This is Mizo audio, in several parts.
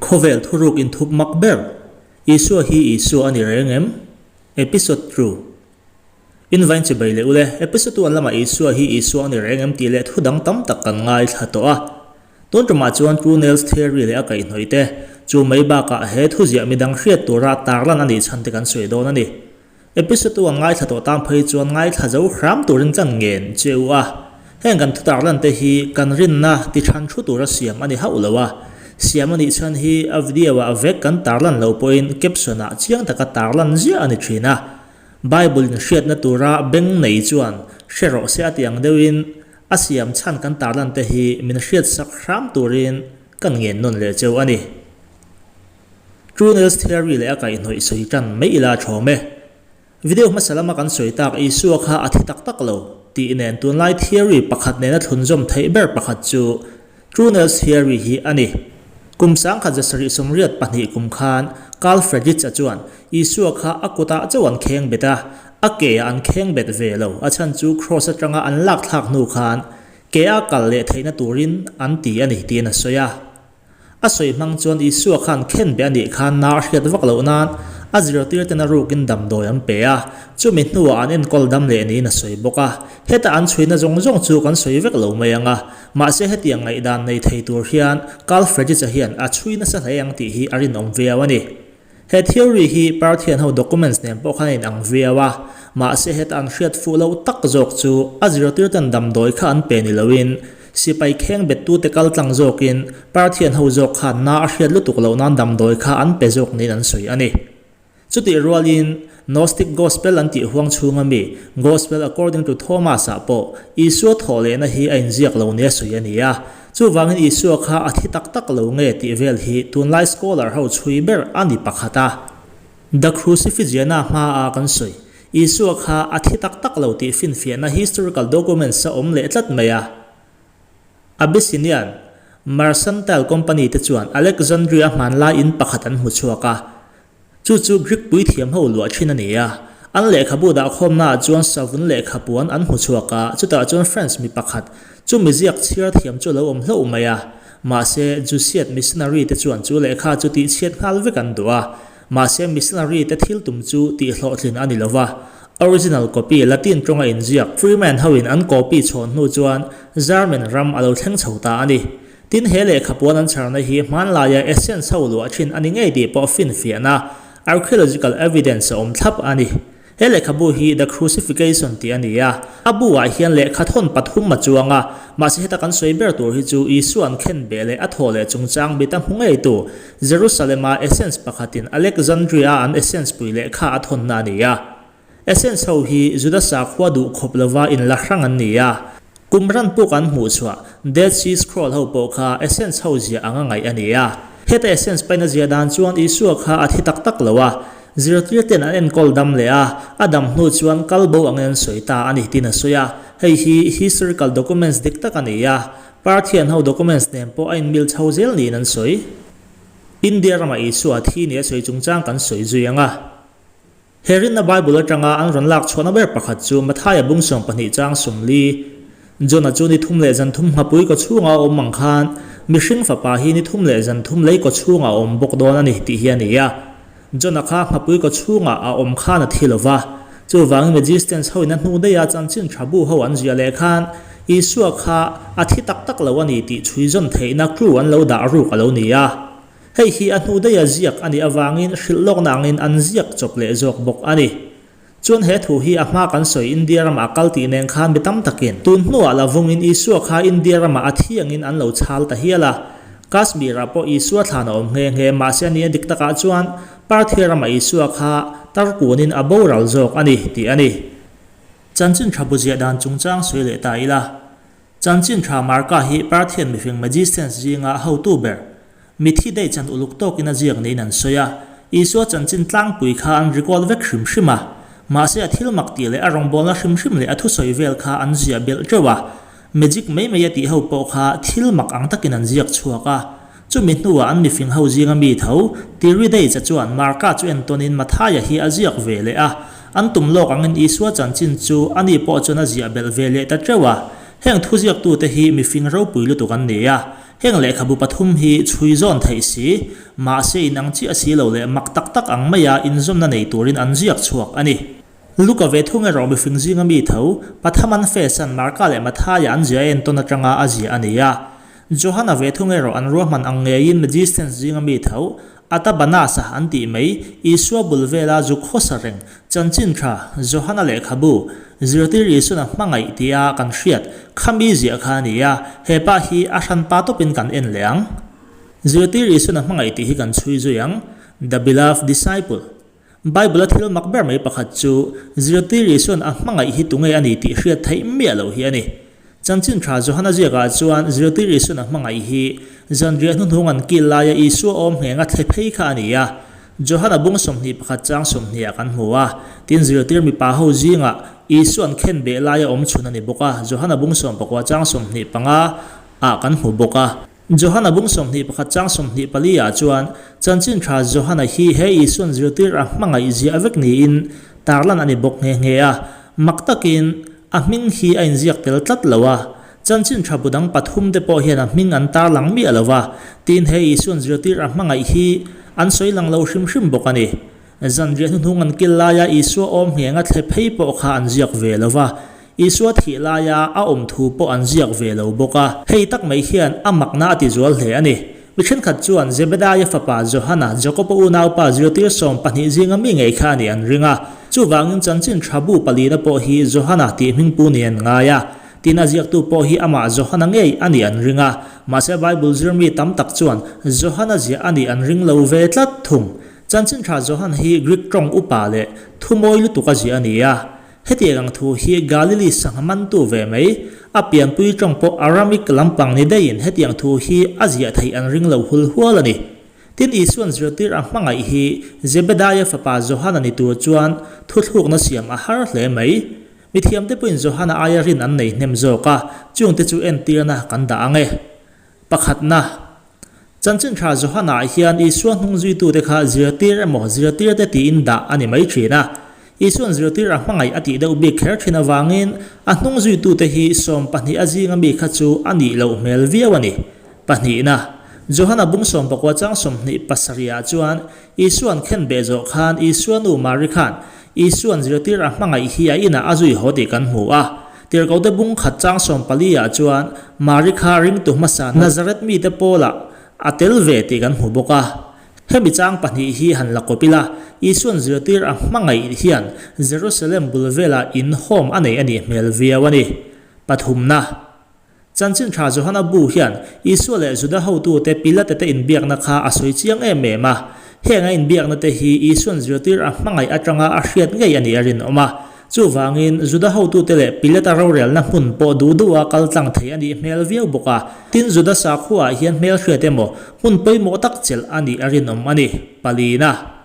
Khawvel thuruk inthup mak ber, Isua hi Isua a ni reng em? Episode True. Invain chibai leh ule, Episode 1 lamah Isua hi Isua a ni reng em tih leh thu dang tam tak kan ngaithla tawh a. Tun tumah chuan True Nails Theory leh a kaihhnawih te, chu mai bakah he thuziah midang hriat tura tarlan a nih chhan te kan sawi dawn a ni. Episode an ngaithla tawh tan phei chuan ngaithla zo hram turin kan ngen che u a. Heng kan thutar lan te hi kan rinna ti than thu tura siam a ni hauh lo a. Siam a nih chhan hi a video ah vek kan tarlan loh pawhin caption ah chiang taka tarlan ziah a ni thin a. Bible in hriatna tura beng nei chuan hre rawh se a ti ang deuhin a siam chhan kan tarlan te hi min hriatsak hram turin kan ngen nawn leh cheu a ni. True Nails Theory leh a kaihhnawih sawi tan mai ila a thawm e. Video hmasa lama kan sawi tak Isua kha a thi tak tak lo tih nen tunlai theory pakhat nena thlunzawm theih ber pakhat chu True Nails Theory hi a ni. Kum 1782 kum khan Carl Friedrich-a chuan Isua kha a kutah chauh an kheng bet a, a ke ah an kheng bet ve lo, a chhan chu Cross atanga an lak thlak hnu khan ke a kal leh theihna turin an ti a ni tiin a sawi a. A sawi hmang chuan Isua khan khen be a nih khan na a hriat vak loh nan a zirtirten a rukin damdawi an pe a, chumi hnuah an enkawl dam leh niin a sawi bawk a. Heta an chhuina zawng zawng chu kan sawi vek lo mai ang a, mahse hetiang ngaihdan nei thei tur hian Carl Friedrich-a hian a chhui nasa hle ang tih hi a rinawm viau a ni. He theory hi Parthian ho documents nen pawh khan a inang viau a, mahse heta an hriat fuh loh tak zawk chu a zirtirten damdawi kha an pe ni loin sipai kheng bettute kal tlang zawkin Parthian ho zawk khan na a hriat lutuk loh nan damdawi kha an pe zawk niin an sawi a ni. Chutih rualin Gnostic Gospel an tih huang chhunga mi Gospel according to Thomas-ah pawh Isua thawh lehna hi a inziak lo nia sawi a ni a. Chuvangin Isua kha a thi tak tak lo nge tih vel hi tunlai scholar ho chhui ber a ni pakhat a. The Crucifixion-a hmaa kan sawi, Isua kha a thi tak tak lo tih finfiahna historical documents a awm leh tlat mai a. Abyssinian Mercantile Company te chuan Alexandria hmanlai in pakhat an hmu chhuak a. Chu chu Greek puithiam ho luah thin a ni a. An lehkhabu dahkhawmnaah chuan savun lehkhapuan an hmu chhuak a, chutah chuan French mi pakhat chu miziak chhiar thiam chu a lo awm hlauh mai a. Mahse, Jesuit missionary te chuan chu lehkha chu tihchhiat nghal vek an duh a. Mahse, missionary te thil tum chu tihhlawhtlin a ni lo va. Original copy Latin tawnga inziak Freeman hoin an copy chhawn hnu chuan German ram a lo thleng chho ta a ni. Tin, he lehkhapuan an chharna hi hmanlaia Essence ho luah thin a ni ngei tih pawh finfiahna, archaeological evidence, a awm thlap a ni. He lehkhabu hi The Crucifixion tih a ni a, a bu-ah hian lehkha thawn pathum a chuang a, mahse heta kan sawi ber tur hi chu Isua an khenbeh leh a thaw leh chungchang bita hmu ngeitu Jerusalem-a Essence pakhatin Alexandria-a an Essence pui lehkha a thawnna a ni a. Essence ho hi Juda sakhua duh khawp lova inla hrang an ni a. Kum ran puk an hmuh chhuah Dead Sea Scroll ho pawh kha Essence ho ziah anga ngaih a ni a. Heta Essence paina ziah dan chuan Isua kha a thi tak tak lo a, zirtir ten an enkawl dam leh a, a dam hnu chuan kal bo angin an sawi ta a ni tiin a sawi a. Hei hi historical documents dik tak a ni a, Parthian ho documents nen pawh a inmil chho zel niin an sawi. India rama Isua thi ni a sawi chungchang kan sawi zui ang a. He rinna Bible atanga an rawn lak chhuahna ber pakhat chu Mathaia bung 12 chang 40, Jona chu ni thum leh zan thum nghapui kaw chhunga a awm ang khan mihring fapa hi ni thum leh zan thum lei kaw chhungah a awm bawk dawn a ni tih hi a ni a. Jona kha nghapui kaw chhungah a awm khan a thi lo va. Chuvangin Magistens hoin a hnu daiha chanchin tha bu ho an ziah leh khan Isua kha a thi tak tak lo a ni tih chhui zawn theihna clue an lo dah ruk a lo ni a. Hei hi a hnu daiha ziak a nih avangin hrilh lawkna angin an ziak chawp leh zawk bawk a ni. Chuan he thu hi a hma kan sawi India ramah a kal tih nen khan mi tam takin tun hnuah la vungin Isua kha India ramah a thi angin an lo chhal ta hial a. Kashmir-ah pawh Isua thlan a awm nghe nghe mahse a nia dik takah chuan Parthia ramah Isua kha tarkunin a boral zawk a ni tih a ni. Chanchin tha bu ziah dan chungchang sawi leh ta ila. Chanchin tha Marka hi Parthian mihring magicians zinga hotu ber, mithi daih chan uluk tawkin a ziak niin an sawi a. Isua chanchin tlangpui kha an record vek hrim hrim a. Mahse a thil mak tih leh a rawngbawlna hrim hrim leh a thusawi vel kha an ziah belh teuh a. Magic mai mai a tih ho pawh kha thil mak ang takin an ziak chhuak a. Chumi hnuah an mifing ho zinga mi tho, Tiridates-a chuan Marka chu entawnin Mathaia hi a ziak ve leh a. An tum lawk angin Isua chanchin chu ani pawh chuan a ziah belh ve leh ta teuh a. Heng thuziaktute hi mifing ropui lutuk an ni a. Heng lehkhabu pathum hi chhui zawn theih si, mahse inang chiah si lo leh mak tak tak ang maia inzawmna nei turin an ziak chhuak a ni. Luka ve thung erawh mihring zinga mi tho, Pathaman Fesan, Marka leh Mathaia an zia entawn atanga a ziah a ni a. Johana ve thung erawh an ruahman ang ngeiin Magicians zinga mi tho, Atabanasa an tih mai, Isua bul vela zu khawsa reng, chanchin tha, Johana lehkhabu, zirtir Isuan a hmangaih tia kan hriat, khami ziah kha a ni a, he pa hi a hranpa tawpin kan en leh ang. Zirtir Isuan a hmangaih tih hi kan chhui zui ang, The Beloved Disciple. Bible-a thil mak ber mai pakhat chu, zirtir Isuan a hmangaih hi tunge a ni tih hriat theih miah loh hi a ni. Chanchin tha Johana ziakah chuan zirtir Isuan a hmangaih hi zanriah hnuhnung an kil laia Isua awm nghenga thle phei kha a ni a. Johana bung 21 chang 20 ah kan hmu a, tin zirtir mipa ho zingah Isuan khenbeh laia awm chhun a ni bawk a, Johana bung 19 chang 25 ah kan hmu bawk a. Johana bung 21 chang 24 ah chuan chanchin tha Johana hi he Isuan zirtir a hmangaih ziah vek niin tarlan a ni bawk nghe nghe a. Mak takin a hming hi a inziak tel tlat lo a, chanchin tha bu dang pathum te pawh hian a hming an tarlang miah lo va, tin he Isuan zirtir a hmangaih hi an sawi lang lo hrim hrim bawk a ni. Zanriah hnuhnung an kil laia Isua awm nghenga thle phei pawh kha an ziak ve lo va, Isua thih laia a awm thu pawh an ziak ve lo bawk a. Hei tak mai hian a makna a tizual hle a ni. Mi thenkhat chuan Zebedaia fapa Johana, Jakoba unaupa zirtir 12 zinga mi ngei kha a nih an ring a. Chuvangin chanchin tha bu palina pawh hi Johana tih hmingpu niin an ngai a. Tin a ziaktu pawh hi amah Johana ngei a nih an ring a. Mahse Bible zirmi tam tak chuan Johana ziah a nih an ring lo ve tlat thung. Chanchin tha Johan hi Greek tawng upa leh thumawi lutuk a ziah a ni a. Hetiang ang thu hi Galili sangha mantu ve mai, a pianpui tawng pawh Aramik lampang ni daihin hetiang thu hi a ziah theih an ring lo hul hual a ni. Tin Isuan zirtir a hmangaih hi Zebedaia fapa Johana ni tur chuan thuthlukna siam a har hle mai. Mithiamte pawhin Johana aia rin an nei hnem zawk a, chungte chu entirna kan dah ang e. Pakhatna. Chanchin tha Johana hian Isua hnung zuitute kha zirtir emaw zirtirte tiin dah a ni mai thin a. Isua'n zirtir a hmangaih a tih deuh bik kher thin avangin a hnung zuitute hi 12 a zinga mi kha chu a nih loh hmel viau a ni. Pahnihna, Johana bung 19 chang 27 ah chuan Isua'n khenbeh zawh khan Isua nu Mari khan Isua'n zirtir a hmangaih hi a inah a zui haw tih kan hmu a. Tirhkohte bung khat chang 14 ah chuan Mari kha ringtu hmasa Nazareth mite pawlah a tel ve tih kan hmu bawk a. Hemi chang pahnih hi han la kawp ila, Isua'n zirtir a hmangaih hian Jerusalem bul velah in home a nei a nih hmel viau a ni. Pathumna. Chanchin tha Johana bu hian Isua leh Juda hotute Pilate te inbiakna kha a sawi chiang em em a. Heng a inbiakna te hi Isua'n zirtir a hmangaih atanga a hriat ngei a nih a rinawm a. Chuvangin, Juda hotute leh Pilate rorelna hmun pawh duh duha kal tlang thei a nih hmel viau bawk a. Tin, Juda sakhuaah hian hmelhriat emaw hmun pawimawh tak chelh a nih a rinawm a ni. Palina.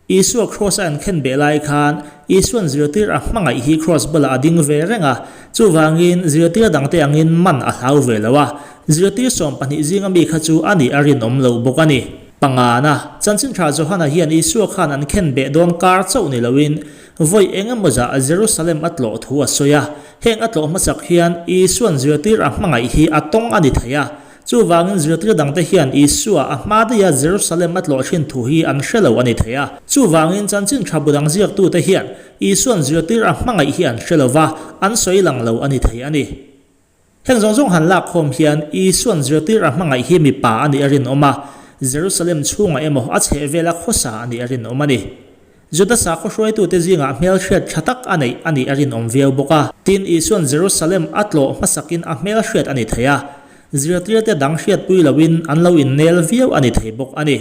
Isua Kraws a inkhen beh lai khan Isua'n zirtir a hmangaih hi Kraws bulah a ding ve reng a, chuvangin zirtir dangte angin man a hlau ve lo a, zirtir 12 zinga mi kha chu a nih a rinawm loh bawk a ni. Pangana, Chanchin Tha Johana hian Isua khan an khen beh dawn kar chauh ni loin vawi eng emaw zah Jerusalem a tlawh thu a sawi a, heng a tlawh hmasak hian Isua'n zirtir a hmangaih hi a tawng a ni thei a, Chuvangin zirtir dangte hian Isua a hma daiha Jerusalem a tlawh thin thu hi an hre lo a ni thei a. Chuvangin chanchin tha bu dang ziaktute hian Isua'n zirtir a hmangaih hi an hre lo va, an sawi lang lo a ni thei a ni. Heng zawng zawng han lak khawm hian Isua'n zirtir a hmangaih hi mipa a nih a rinawm a, Jerusalem chhungah emaw a chhehvela khawsa a nih a rinawm a ni. Juda sakhaw hruaitute zingah hmelhriat tha tak a neih a nih a rinawm viau bawk a. Tin, Isua'n Jerusalem a tlawh hmasakin a hmelhriat a ni thei a, zirtirte dang hriatpui loin an lo innel viau a ni thei bawk a ni.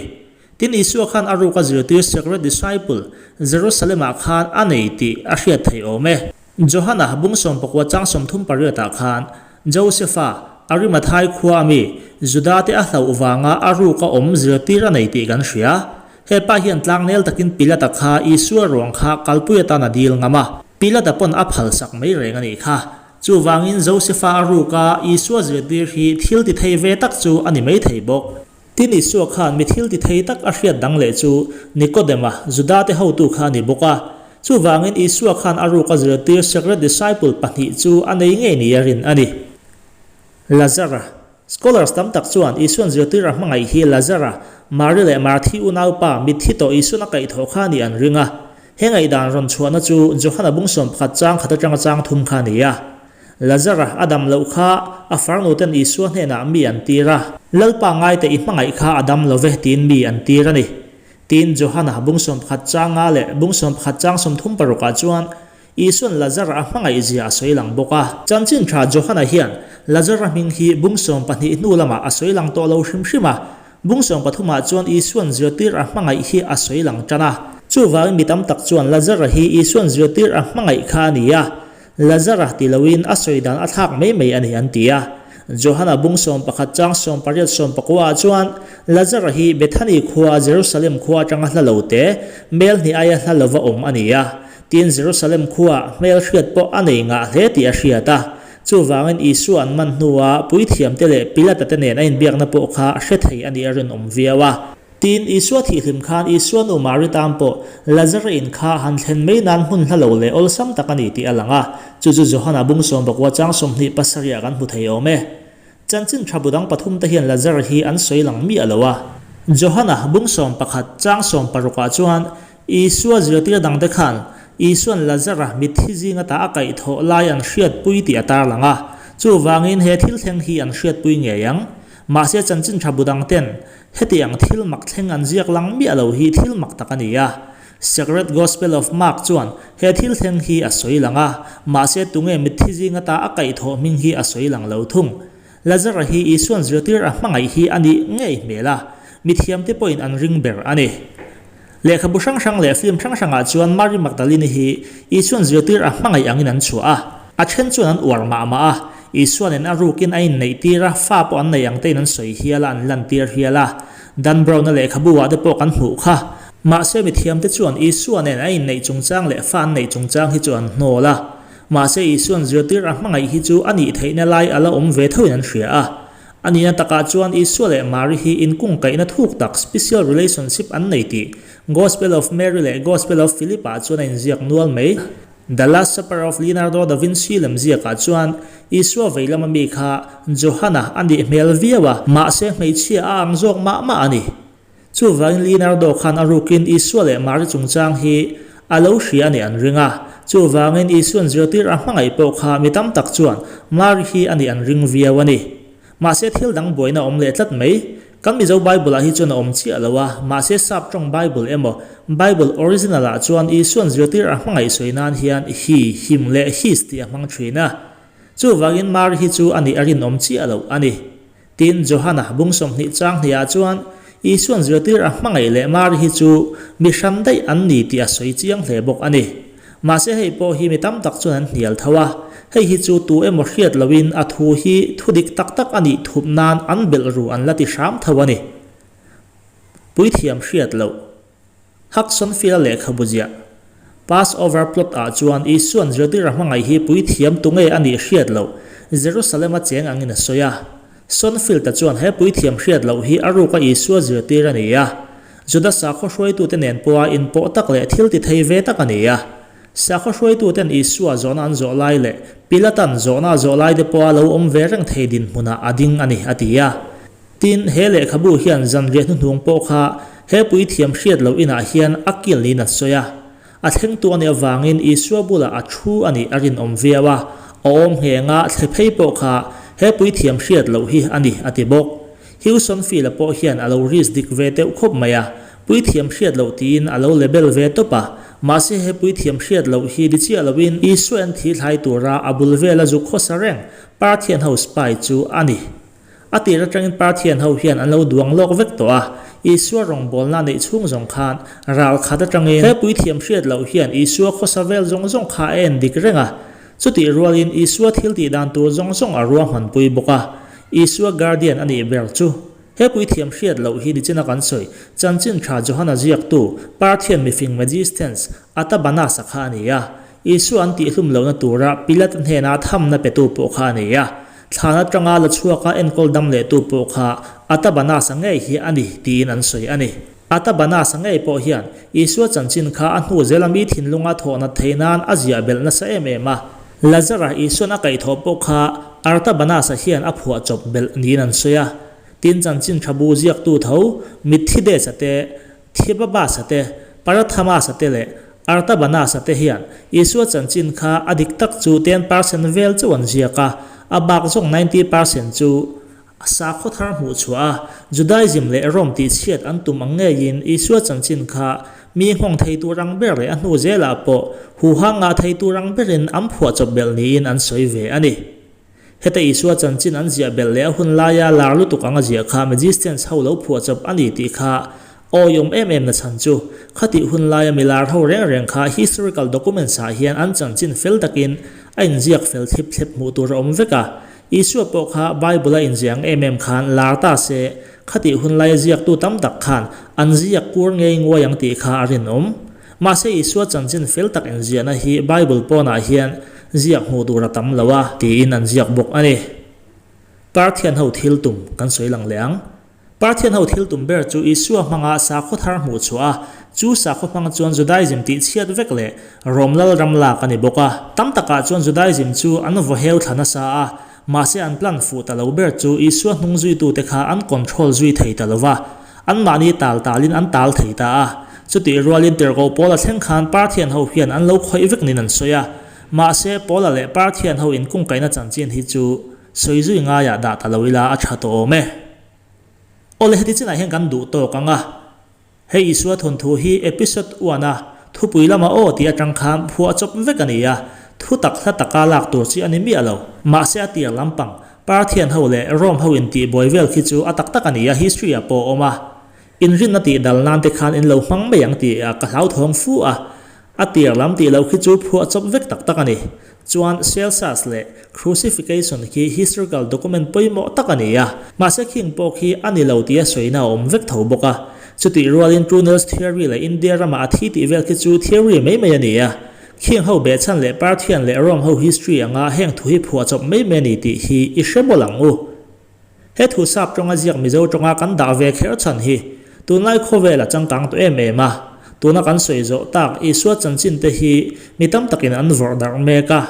Tin, Isua khan a ruka zirtir secret disciple Jerusalem-ah khan a nei tih a hriat theih awm e. Johana bung 19 chang 38 ah khan Josefa, Arimathai khua ami, Judate a hlauh vanga a ruka awm zirtir a nei tih kan hria. He pa hian tlangnel takin Pilata kha Isua ruang kha kalpui atan a dil ngam a, Pilata pawn a phalsak mai reng a nih kha. Chuvangin Josefa a ruk a, Isua zirtir hi thil ti thei ve tak chu a ni mai thei bawk. Tin Isua khan mi thil ti thei tak a hriat dang leh chu Nikodema, Judate hotu kha a ni bawk a. Chuvangin Isua khan a ruk a zirtir secret disciple pahnih chu a nei ngei nia rin a ni. Lazara. Scholars tam tak chuan Isuan zirtir a hmangaih hi Lazara, Mari leh Marthi unaupa mitthi tawh Isuan a kaihthawh kha a nih an ring a. He ngaihdan rawn chhuahna chu Johana bung 11 chang khat atanga chang thum kha a ni a. Lazara a dam loh kha a farnuten Isua hnenah mi an tir a. Lalpa ngaite i hmangaih kha a dam lo ve tiin mi an tir a ni. Tin, Johana bung 11 chang nga leh bung 11 chang 30 parukah chuan Isua'n Lazara a hmangaih zia a sawi lang bawk a. Chanchin tha Johana hian Lazara hming hi bung 12 hnu lamah a sawi lang tawh lo hrim hrim a. Bung 13 ah chuan Isua'n zirtir a hmangaih hi a sawi lang tan a. Chuvangin mi tam tak chuan Lazara hi Isua'n zirtir a hmangaih kha a ni a. Lazara ti loin a sawi dan a thlak mai mai a ni an ti a. Johana bung 11 chang 18 19 ah chuan Lazara hi Bethany khua Jerusalem khua atanga hla lo te mel hnih aia hla lova awm a ni a. Tin, Jerusalem khuaah hmelhriat pawh a nei ngah hle tih a hriat a. Chuvangin Isua an man hnua puithiamte leh Pilata te nen a inbiakna pawh kha hre thei a nih a rinawm viau a. Tin, Isua thihhlim khan Isua nu Mari tan pawh Lazara in kha han thlen mai nan hmun hla lo leh awlsam tak a ni tih a lang a. Chu chu Johana bung 19 chang 27 ah kan hmu thei awm e. Chanchin tha bu dang pathum te hian Lazara hi an sawi lang miah lo a. Johana bung 11 chang 60 ah chuan Isua zirtir dangte khan Isua'n Lazara mitthi zinga ta a kaihthawh lai an hriatpui tih a tarlang a. Chuvangin he thil thleng hi an hriatpui ngei ang. Mahse chanchin tha bu dangten heti ang thil mak thleng an ziak lang miah lo hi thil mak tak a ni a. Sacred Gospel of Mark chuan he thil thleng hi a sawi lang a, mahse tunge mitthi zinga ta a kaihthawh hming hi a sawi lang lo thung. Lazara hi Isua'n zirtir a hmangaih hi a nih ngei hmel a, mithiamte pawhin an ring ber a ni. Lehkhabu hrang hrang leh film hrang hrangah chuan Mary Magdalene hi Isua'n zirtir a hmangaih angin an chhuah a, a then chuan an uar mah mah a, Isua nen a rukin a inneih tir a, fa pawh an nei ang tein an sawi hial a, an lantir hial a. Dan Brown-a lehkhabu ah te pawh kan hmuh kha. Mahse mithiamte chuan Isua nen a inneih chungchang leh fa an neih chungchang hi chu an hnawl a. Mahse Isua'n zirtir a hmangaih hi chu a nih theihna lai a la awm ve thoin an hria a. A nihna takah chuan Isua leh Mari hi inkungkaihna thuk tak, special relationship, an nei tih Gospel of Mary leh Gospel of Philip ah chuan a inziak nual mai. The Last Supper of Leonardo da Vinci lemziakah chuan Isua vei lama mi kha Johana a nih hmel viau a, mahse hmeichhia a ang zawk mah mah a ni. Chuvangin Leonardo khan a rukin Isua leh Mari chungchang hi a lo hria a nih an ring a. Chuvangin Isua'n zirtir a hmangaih pawh kha mi tam tak chuan Mari hi a nih an ring viau a ni. Mahse thil dang buaina awm leh tlat mai. Kan Mizo Bible-ah hi chuan a awm chiah lo a, mahse Sap tawng Bible emaw Bible original-ah chuan Isua'n zirtir a hmangaih sawi nan hian he, him leh his tih a hmang thin a. Chuvangin Mari hi chu a nih a rinawm chiah loh a ni. Tin, Johana bung 20 chang hnihah chuan Isua'n zirtir a hmangaih leh Mari hi chu mi hran daih an ni tih a sawi chiang hle bawk a ni. Mahse hei pawh hi mi tam tak chuan an hnial tho a, hei hi chu tu emaw hriat loin a thu hi thu dik tak tak a nih thup nan an belh ru an la ti hram tho a ni. Puithiam hriat loh. Hudson Field-a lehkhabu ziah Passover plot ah chuan Isua'n zirtir a hmangaih hi puithiam tunge a nih hriat loh Jerusalem-a cheng angin a sawi a. Sonfield-a chuan he puithiam hriat loh hi a ruka Isua zirtir a ni a. Juda sakhaw hruaitute nen pawha inpawh tak leh thil ti thei ve tak a ni a. Sakhaw hruaituten Isua zawhna an zawh lai leh Pilatan zawhna a zawh lai te pawha lo awm ve reng thei dinhmunah a ding a ni, a ti a. Tin, he lehkhabu hian zanriah hnuhnung pawh kha he puithiam hriat loh inah hian a kil niin an sawi a. A thlengtu a nih avangin Isua bulah a thu a nih a rinawm viau a, a awm nghenga thle phei pawh kha he puithiam hriat loh hi a ni, a ti bawk. Hewson Field-a pawh hian a lo risk dik ve deuh khawp mai a, puithiam hriat loh tiin a lo lebel ve tawp a, mahse he puithiam hriat loh hi di chiah loin Isua en thi thlai tura a bul vela zuk khawsa reng Parthian ho spy chu a ni. A tir atangin Parthian ho hian an lo duang lawk vek tawh a, Isua rawngbawlna neih chhung zawng khan ral khat atangin he puithiam hriat loh hian Isua khawsa vel zawng zawng kha a en dik reng a. Chutih rualin Isua thil tih dan tur zawng zawng a ruahmanpui bawk a, Isua guardian a nih ber chu. He puithiam hriat loh hi nichina kan sawi chanchin tha Johana ziaktu Parthian mifing Megisthenes Atabanasa kha a ni a, Isua an tihhlum lohna tura Pilata hnena thamna petu pawh kha a ni a. Thlan atanga la chhuaka enkawl dam lehtu pawh kha Atabanasa ngei hi a ni tiin an sawi a ni. Atabanasa ngei pawh hian Isua chanchin kha a hnu zela mi thinlunga thawh nat theih nan a ziah belh nasa em em a. Lazara Isua'n a kaihthawh pawh kha Artabanas-a hian a phuahchawp belh niin an sawi a. Tin, chanchin tha bu ziaktu tho Mithides-a te, Thibabas-a te, Parathamas-a te leh Artabanas-a te hian Isua chanchin kha a dik tak chu 10% vel chauh an ziak a, a bak zawng 90% chu Sakhaw thar hmuh chhuah a, Judaism leh Rome tihchhiat an tum ang ngeiin Isua chanchin kha mi nghawng thei tur ang ber leh a hnu zelah pawh huhang ngah thei tur ang berin an phuahchawp belh niin an sawi ve a ni. Heta Isua chanchin an ziah belh leh a hun laia lar lutuk anga ziah kha Magicians ho lo phuahchawp a ni tih kha awiawm em em na chhan chu khatih hun laia mi lar ho reng reng kha historical documents ah hian an chanchin fel takin a inziak fel thlip thlep hmuh tur a awm vek a, Isua pawh kha Bible a inziah ang em em khan lar ta se, khatih hun laia ziaktu tam tak khan an ziak kur ngei nguai ang tih kha a rinawm. Mahse Isua chanchin fel tak inziahna hi Bible pawnah hian ziak hmuh tur a tam lo a, tiin an ziak bawk a ni. Parthian ho thil tum kan sawi lang leh ang. Parthian ho thil tum ber chu Isua hmanga sakhaw thar hmuh chhuah a, chu sakhaw hmang chuan Judaism tih chhiat vek leh Rom lal ram lak a ni bawk a. Tam takah chuan Judaism chu an vaw heu thla nasa a, mahse an plan fuh ta lo ber chu Isua hnung zuitute kha an control zui thei ta lo va, anmahni tal talin an tal thei ta a. Chutih rualin tirhkoh Paula thleng khan Parthian ho hian an lo khawih vek niin an sawi a, mahse Paula leh Parthian ho inkungkaihna chanchin hi chu Sawi zui ngaiah dah ta lo ila a tha tawh awm e. Awle heti chinah hian kan duh tawk ang a. Hei Isua thawnthu hi episode one a thupui lama aw tih atang khan phuah chawp vek a ni a, thu tak hla taka lak tur chi a ni miah lo. Mahse a tir lampang Parthian ho leh Rome ho intihbuai vel khi chu a tak tak a ni a, history ah pawh a awm a. Inrinna tih dal nan te khan in lo hmang mai ang tih ka hlauthawng fu a, a tir lam tih loh khi chu phuah chawp vek tak tak a ni. Chuan Celsus leh Crucifixion khi historical document pawimawh tak a ni a, mahse khing pawh khi a ni lo tia sawina a awm vek tho bawk a. Chutih rualin Trunnell's theory leh India rama a thi tih vel khi chu theory mai mai a ni a. Khing ho behchhan leh Parthian leh Rome ho history anga heng thu hi phuah chawp mai mai a ni tih hi i hre mawlh ang u. He thu sap tawnga ziak Mizo tawnga kan dah ve kher chhan hi tunlai khawvel a changkang tawh em em a, tuna kan sawi zawh tak Isua chanchin te hi mi tam takin an vawrh darh mek a,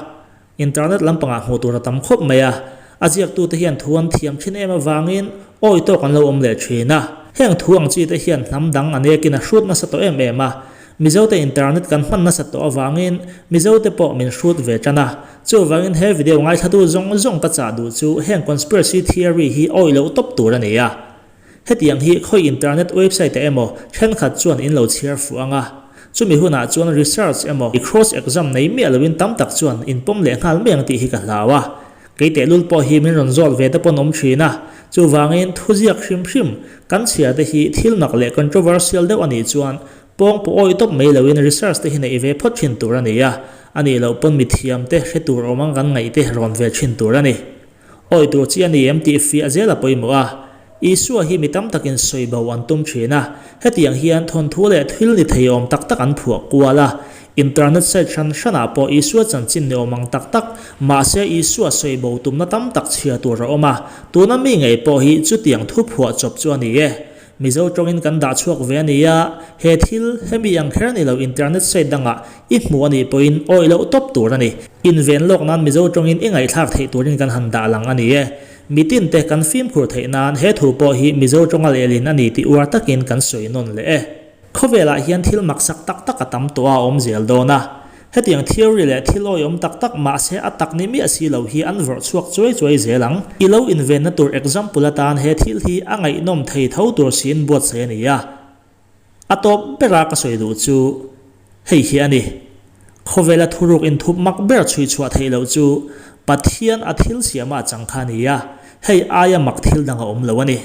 internet lampangah hmuh tur a tam khawp mai a, a ziaktute hian thu an thiam thin em avangin awi tawk an lo awm leh thin a. Heng thu ang chi te hian hnam dang a nekin a hrut nasa tawh em em a, Mizote internet kan hman nasat tawh avangin Mizote pawh min hrut ve tan a. Chuvangin he video ngaithlatu zawng zawng ka chah duh chu heng conspiracy theory hi awih loh tawp tur a ni a. Hetiang hi khawi internet website ah emaw thenkhat chuan in lo chhiar fuh ang a. Chumi hunah chuan research emaw i cross exam nei miah loin tam tak chuan in pawm leh nghal mai ang tih hi ka hlau a. Kei tehlul pawh hi min rawn zawt ve te pawn awm thin a. Chuvangin thuziak hrim hrim kan chhiar te hi thil nak leh controversial deuh a nih chuan Pawng pawh awih tawp mai loin research te hi neih ve phawt thin tur a ni a, a nih loh pawn mithiam te hre tur awm ang kan ngaih te rawn ve thin tur a ni. Awih tur chi a ni em tih fiah zel a pawimawh a. Isua hi mi tam takin sawi bo an tum thin a, hetiang hian thawnthu leh thil ni thei awm tak tak an phuah kual a. Internet site hran hranah pawh Isua chanchin ni awm ang tak tak, mahse Isua sawi bo tumna tam tak chhia tur a awm a, tuna mi ngei pawh hi chutiang thu phuah chawp chu a ni e. Mizo tawngin kan dah chhuak ve a ni a, he thil hemi ang kher ni lo internet site dangah i hmuh a nih pawhin awih loh tawp tur a ni. Inven lawk nan Mizo tawngin i ngaihthlak theih turin kan han dah lang a ni e. Mitin te kan fimkhur theih nan he thu pawh hi Mizo tawnga lehlin a ni tih uar takin kan sawi nawn leh e. Khawvelah hian thil maksak tak tak a tam tawh a awm zel dawn a. Hetiang theory leh thil awihawm tak tak mahse a tak ni miah si lo hi an vawrh chhuak chuai chuai zel ang. I lo invenna tur example atan he thil hi a ngaihnawm thei tho tur siin buatsaih a ni a. A tawp bera ka sawi duh chu hei hi a ni. Khawvela thuruk inthup mak ber chhui chhuah theih loh chu Pathian a thil siama a chang kha a ni a, hei aia mak thil dang a awm lo a ni.